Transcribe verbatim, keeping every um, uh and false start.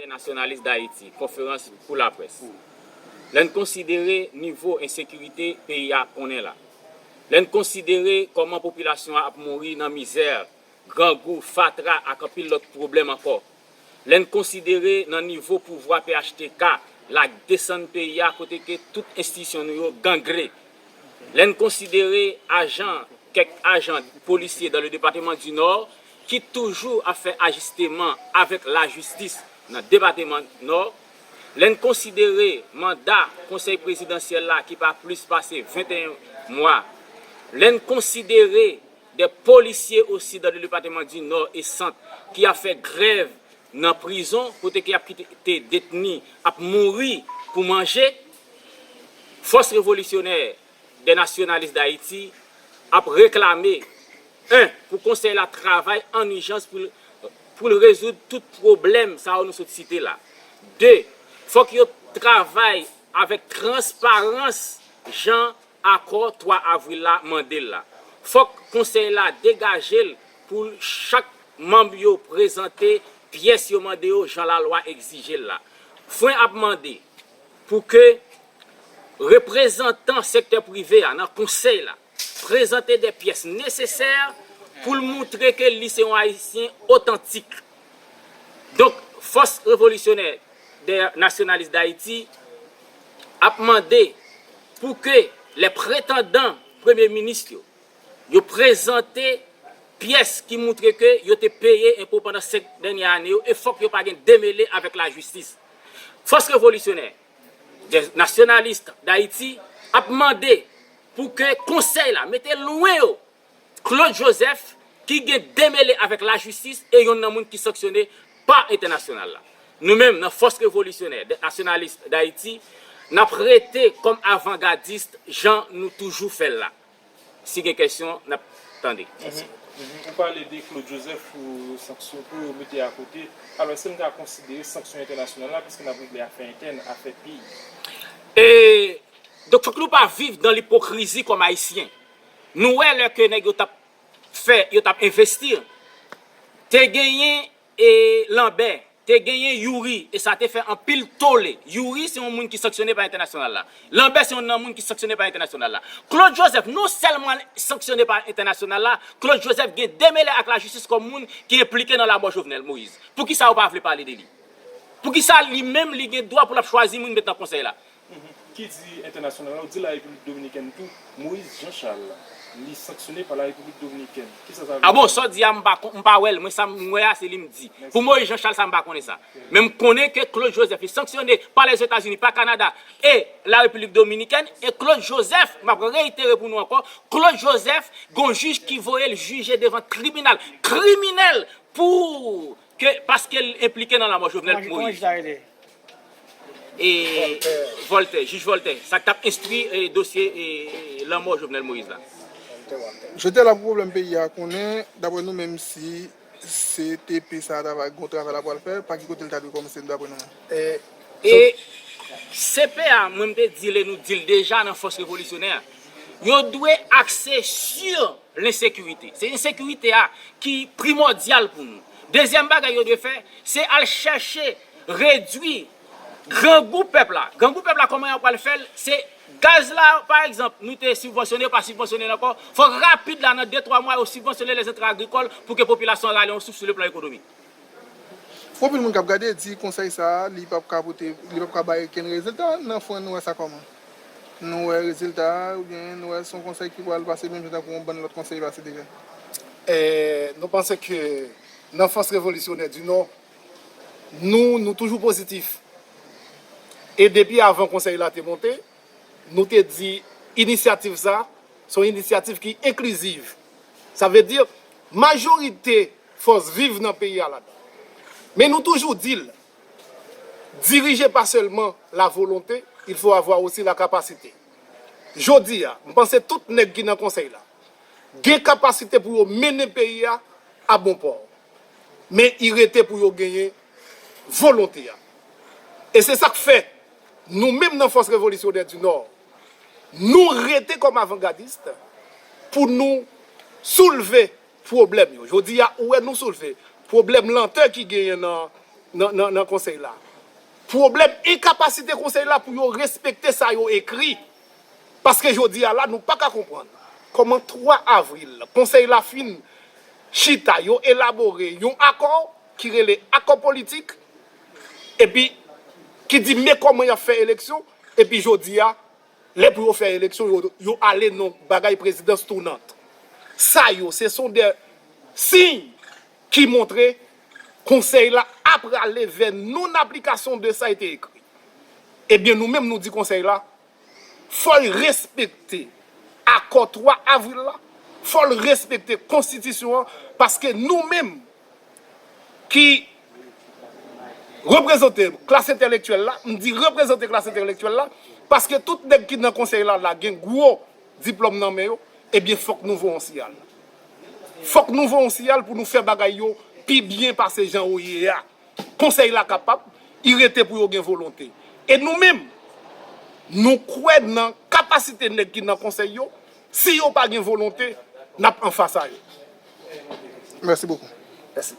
Internationaliste d'Haïti, konferans pou laprès. Lè n konsidere nivo ensekirite peyi a konnen la, lè n konsidere kòman popilasyon an ap mouri nan mizè, grangou, fatra ak anpil lòt pwoblèm ankò, lè n konsidere nan nivo pouvwa P H T K l ap desann peyi a kote ke tout enstitisyon nou yo gangre, lè n konsidere ajan, kèk ajan polisye dans le département du Nord ki toujou ap fè ajisteman avèk lajistis nan depatman Nò, lè n konsidere manda konsèy prezidansyèl la ki pa plis pase venteyen mwa, lè n konsidere de polisye osi dans le département du Nord et Centre ki ap fè grèv nan prizon kote ke y ap kite detni ap mouri pou manje, Fòs Revolisyonè dè Nasyonalis Dayiti ap reklame, en, pou konsèy la travay an ijans pou l, pou l rezoud tout pwoblèm sa yo nou sot site la. De, fòk yo travay avèk transparans jan akò twa avril la mande l la. Fòk konsèy la degaje l pou chak manm yo prezante pyès yo mande yo jan lalwa egzije l la. Fwen ap mande pou ke reprezantan sektè prive a nan konsèy la prezante de pyès nesesè pou l moutre ke li se yon Ayisyen otantik. Donk, Fòs Revolisyonè dè Nasyonalis Dayiti ap mande pou ke lè pretandan premye minis yo, yo prezante pyès ki moutre ke yo te peye enpo pandan senk dènye ane yo e fòk yo pa gen demele avèk lajistis. Fòs Revolisyonè dè Nasyonalis Dayiti ap mande pou ke konsèy la mete lwen yo Claude Joseph ki gen demele avèk lajistis e yonn nan moun ki sanksyone pa entènasyonal la. Nou menm, nan Fòs Revolisyonè dè Nasyonalis Dayiti, n ap rete kòm avangadis jan nou toujou fè l la. Si gen kesyon, n ap tande. Mèsi. Mhm. Ou pale de Claude Joseph pou sanksyon, pou yo mete akote. Alò, èske n ka konsidere sanksyon entènasyonal la, piske n ap regle afè entèn, afè peyi? E, donk, fòk nou pa viv dan lipokrizi kòm Ayisyen. Nou wè lè ke nèg yo t ap fè, yo t ap envesti, te genyen e Lanbè, te genyen Youri, e sa te fè anpil tole. Youri se yon moun ki sanksyone pa entènasyonal la. Lanbè se yon nan moun ki sanksyone pa entènasyonal la. Claude Joseph non sèlman sanksyone pa entènasyonal la, Claude Joseph gen demele ak lajistis kòm moun ki enplike nan lamò Jovenel Moïse. Poukisa yo pa vle pale de li? Poukisa li menm li gen dwa pou l ap chwazi moun met nan konsèy la? Mhm. Ki di entènasyonal la, ou di la Repiblik Dominikèn tou, Moïse Jean Charles, li sanksyone pa la Repiblik Dominikèn. Kisa sa vle di? A bon, sa w di a, m pa kon-, m pa wè l. Mwen, sa m wè a, se li m di. Mèsi. Pou Moïse Jean Charles, sa m pa konnen sa. Ok. Men m konnen ke Claude Joseph, li sanksyone pa Lèzetazini, pa Kanada, e la Repiblik Dominikèn, e Claude Joseph, m ap reyitere pou nou ankò, Claude Joseph, gon jij ki voye l jije devan tribinal kriminèl pou ke, paske l enplike nan lanmò Jovenel Moïse. Kòman, kòman jij la rele? E Voltaire, jij Voltaire, sa k t ap enstwi, e, dosye, e, e, lanmò Jovenel Moïse la. Jodi a la pou pwoblèm peyi a konnen, daprè nou menm, si C T P sa a ta va gen yon travay l ap pral fè, pa ki kote l ta dwe kòmanse, daprè nou menm? E, e C P a, mwen m te di l e nou di l deja nan Fòs Revolisyonè a, yo dwe akse sou lensekirite. Se ensekirite a ki primòdyal pou nou. Dezyèm bagay yo dwe fè, se al chèche redwi grangou pèp la. Grangou pèp la, kòman yo pral fè l? Se gaz la, pa egzanp, nou te sibvansyone, yo pa sibvansyone l ankò. Fòk rapid la, nan de twa mwa, yo sibvansyone lèzentre agrikòl pou ke popilasyon an rale yon souf sou le plan ekonomik. Anpil moun k ap gade di konsèy sa a, li p ap ka pote, li p ap ka bay okenn rezilta. Nan fwen, nou wè sa kòman? Nou wè rezilta a, oubyen nou wè se yon konsèy ki pral pase menm jan tankou yon bann lòt konsèy pase deja? E, nou panse ke nan Fòs Revolisyonè di Nò, nou, nou toujou pozitif. E depi avan konsèy la te monte, nou te di inisyativ sa, se yon inisyativ ki enkliziv. Sa vle di, majorite fòs viv nan peyi a ladan. Men nou toujou di l, dirije pa sèlman la volonte, il faut avoir aussi la capacité. Jodi a, m panse tout nèg ki nan konsèy la gen kapasite pou yo mennen peyi a a bon pò. Men i rete pou yo genyen volonte a. E se sa k fè, nou menm nan Fòs Revolisyonè di Nò, nou rete kòm avangadis pou nou soulve pwoblèm yo. Jodi a, ou wè nou soulve pwoblèm lantè ki genyen nan, nan, nan, nan konsèy la. Pwoblèm enkapasite konsèy la pou yo respekte sa yo ekri. Paske jodi a la, nou pa ka konprann kòman twa avril, konsèy la fin chita, yo elabore yon akò ki rele akò politik, epi ki di men kòman y ap fè eleksyon, epi jodi a, lè pou yo fè eleksyon, yo, yo ale nan bagay prezidans tounant. Sa yo, se son de siy ki montre konsèy la ap prale vè non aplikasyon de sa ki te ekri. Ebyen, nou menm, nou di konsèy la, fò l respekte akò twa avril la, fò l respekte konstitisyon an, paske nou menm ki reprezante klas entèlektyèl la, m di reprezante klas entèlektyèl la, paske tout nèg ki nan konsèy la, la gen gwo diplòm nan men yo, ebyen, fòk nou voye yon siyal. Fòk nou voye yon siyal pou nou fè bagay yo pi byen pase jan yo ye a. Konsèy la kapab, li rete pou yo gen volonte. E nou menm, nou kwè nan kapasite nèg ki nan konsèy yo, si yo pa gen volonte, n ap anfas a yo. Merci beaucoup. Merci.